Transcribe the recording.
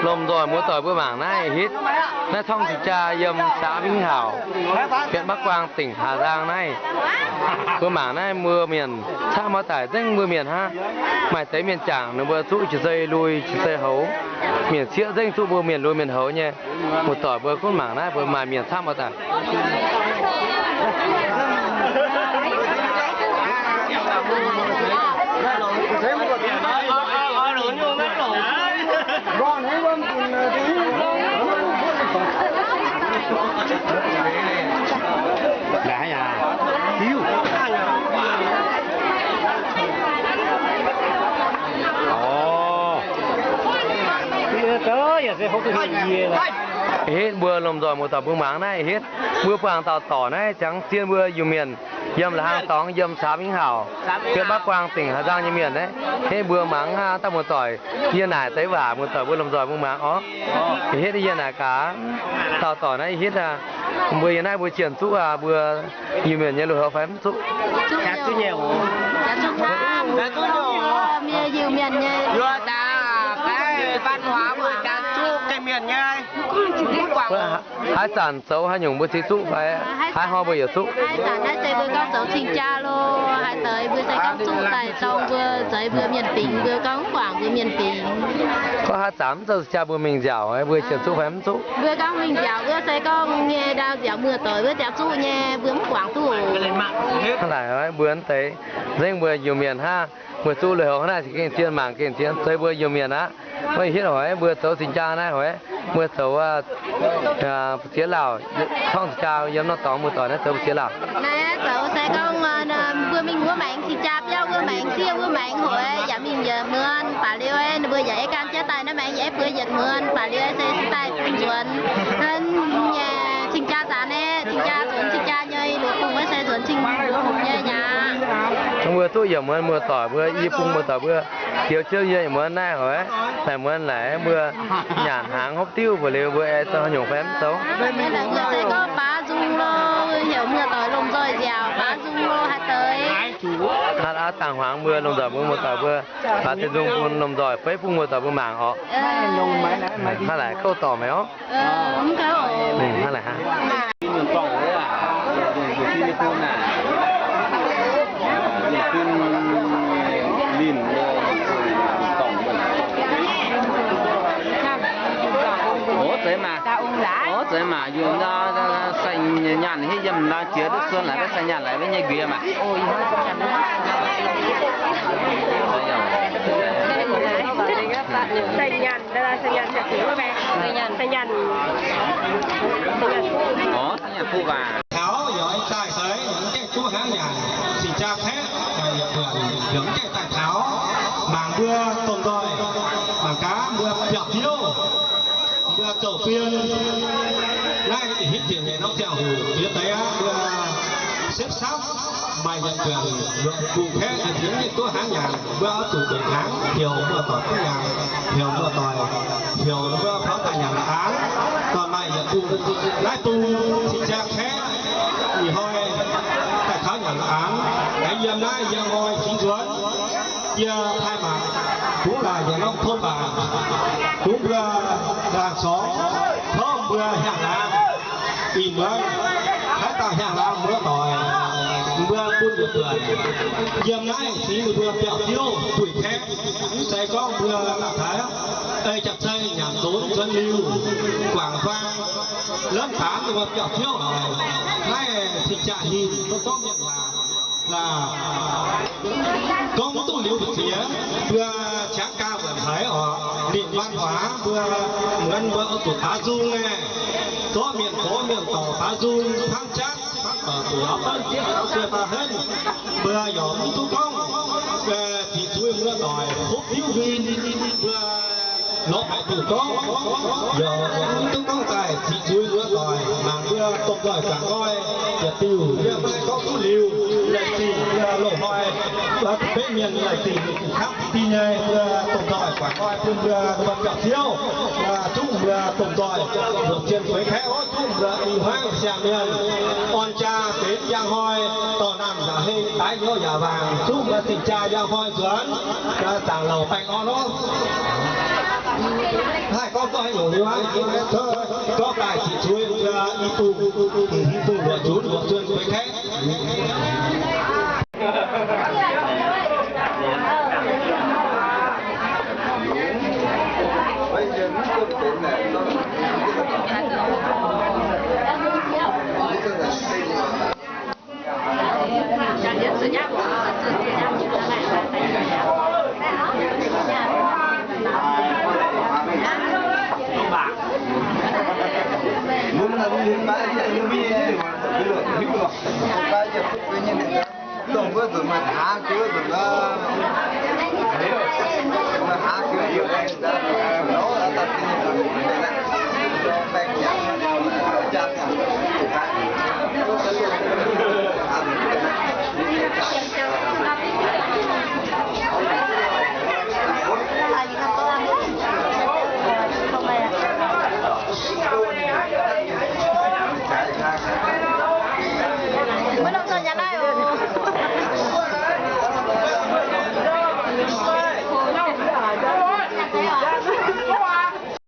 Lomh nzoih muoz-doic mbuo mangc naaiv hitv, naaiv torngv cing jaa yiem สาวิงหา huyện Bắc Quang, tỉnh Hà Giang naaiv. Mbuo mangc naaiv mbuo mienh camv maiv daic, nzengc mbuo mienh hnangv. Maaih deix mienh jangc ninh mbuo zuqv jiez zei lui, jiez zei houx. Mienh sieqv nzengc zuqv mbuo mienh lui mienh houx nyei. Muoz-doic mbuo gunv mangc naaiv, mbuo maaih mienh camv maiv daic. Hitv mbuo lomh nzoih muoz-doic mbuo mangc naaiv hitv, mbuo buangh dauh dorc naaiv ziangx zien mbuo Iu-Mienh yiem la'hang dorngx yiem สาวิงหา huyện Bắc Quang, tỉnh Hà Giang nyei mienh naaiv. Hitv mbuo mangc hnangv dauh muoz-doic yie naaic deix waac, muoz-doic mbuo lomh nzoih mbuo mangc orv. Hitv yie naaic gaax, dauh dorc naaiv hitv aqv. Mbuo yie naaiv mbuo jienh zuqv aqv, mbuo Iu-Mienh nyei lui-houx fai mv zuqv? Zuqv nyei. Zuqv nyei. Mienh Iu-Mienh nyei. Mbuo haaix zanc zoux haaix nyungc mbuo se zuqv fai haaix hnoi mbuo yaac zuqv? Haaix zanc naaiv se mbuo gorngv zoux cing-jaa lo, haaix deix mbuo se gorngv zuqv daaih dongh mbuo zeix mbuo mienh fingx, mbuo gorngv mv guangc mbuo mienh fingx. Gorngv haaix zanc mv zoux cing-jaa mbuo mingh nziaauc, mbuo ziouc zuqv fai mv zuqv? Mbuo gorngv mingh nziaauc wuov se gorngv nyei ndau nziaauc muoz-doic wuov ziouc zuqv nyei, mbuo mv guangc duqv oc. Hnangv naaic mbuo mv deix nzengc mbuo Iu-Mienh hnangv, mbuo zuqv lui-houx hnangv naaic gengh zien mangc gengh zien zeix mbuo Iu-Mienh aqv. Mbuo hietv hoiz mbuo zoux cing-jaa naaiv hoiz, mbuo zoux fu'jueiv lauh, torngv cing-jaa yiem norm dorngx muoz-doic naaiv zoux fu'jueiv lauh. Naaiv zoux se gorngv mbuo mingh wuov maengx cing-jaa biauv wuov maengx sieqv wuov maengx hoiz yaac mingh yietc muonz baac liuz ninh mbuo yaac ei gan jiex daaih naaiv maengx yaac ei bueix yietc muonz baac liuz se se daaih bun nzuonx nyei cing-jaa zanc naaiv, cing-jaa nzuonx cing-jaa nyei luoqc bung wuov se nzuonx cing-jaa nyei aqv. Mbuo duqv yietc muonz muoz-doic mbuo, i bung muoz-doic mbuo, joux jienv yie yietc muonz naaiv hoiz, naaic muonz naaic mbuo nyanc hnaangx hopv diuv mbuo liuz mbuo aengx zoux haaix nyungc fai mv zoux? Mbuo se gorngv baav nzung lo, heuc muoz-doic lomh nzoih nziaauc baav nzung lo haaix deix. Hnangv aav dangh hmuangx mbuo lomh nzoih mbuo muoz-doic mbuo baav deix nzung bun lomh nzoih beiv bung muoz-doic mbuo mangc orqc. Hnangv naaic kouv dorngc meih orqc. Hnangv naaic hnangv. Ov, zeiz maac, ov, zeiz maac, yungh nor, sai nyanc hiuv yiem nor, jiex duqv suon laaix, sai nyanc laaix, nyei nquiex maac. Sai nyanc, sai nyanc, sai nyanc. Ov, sai nyanc fuqv waac. Taux yaac daaih seix, yaac mv gaengh zuqv hnangv nyanc, cing-jaa kaeqv, yaac yietc buonc yaac mv gaengh daaih taux. Mangc mbuo domh nzoih, mangc gaax mbuo biauv-ziouv, mbuo zoux fien. Naaiv ih hitv ziepc nyeic norm ziangh hoc jiex deix aqv, mbuo sepv sapv maaih yietc buonc luoqc bung kaeqv, yaac mv gaengh zuqv hnangv nyanc. Mbuo oix zuqc nzengc hnaangx heuc muoz-doic duqv nyanc, heuc muoz-doic, heuc mbuo taux daaih nyanc aqv. Dorh maaih yietc bung, naaiv bung cing-jaa kaeqv, ih hnoi daaih taux nyanc aqv. Aengx yiem naaiv yiem hnoi cingx nzuonx, yie pai mangc, kungx laaic nyanc norm tov mbaanc, kungx mbuo laangh sorngx, tov mbuo hiaangx laangz, ih muonz haaix dauh hiaangx laangz muoz-doic, mbuo bun yietc buonc. Yiem naaiv cingx ninh mbuo biauv-ziouv buic kaeqv, mv zeiz gorngv mbuo daaih taux ei jaav-zei nyanc nzonx nzuonx liuz guangc huaang, lomv baamz ninh mbuo biauv-ziouv haic. Naaiv cing-jaa hinc mbuo gorngv mienh waac laac, gorngv mv duqv liuz mbu'ziex, mbuo qangx gaax wuonc haic oc. Ninh văn hóa mbuo, muonz mbuo oix zuqc baaux nzung naaiv, zorqv mienh gox mienh dorc baaux nzung, hnangv jatv hnangv dorc zuqc yaac benv jieqv hnangv se baac henv, mbuo yaac mv duqv gorngv ziqc zuiz muoz-doic hopv diuv huin, mbuo lorz baeqc diuc gorngv, yaac mv duqv gorngv daaih ziqc zuiz muoz-doic mangc mbuo domh nzoih guangc nqoi, yietc diuc yie maiv gorngv duqv liuz, laengz zingh mbuo loz-hnoi mbuo beiv mienh laengz zingh hnangv dingh nyei mbuo domh nzoih guangc nqoi bun mbuo, mbuo biauv-ziouv, zungv mbuo domh nzoih longc zien feix kaeqv oc, zungv mbuo ih hnoi siang-mienh orn jaa benx njang hnoi, dorh naamh yaac heng, daaix hnyouv yaac waangc, zungv mbuo cing-jaa njang hnoi nzuonx, zaangc louc baengh orn oc. Haih gorngv duqv haaix nyungc liuz aqv, gorngv daaih ziqc zuiz mbuo i bung, i bung luoqc zunx luoqc zuon feix kaeqv. Dongh wuov nzunc maaih hnangv jiex nzunc, maaih hnangv jiex nzunc.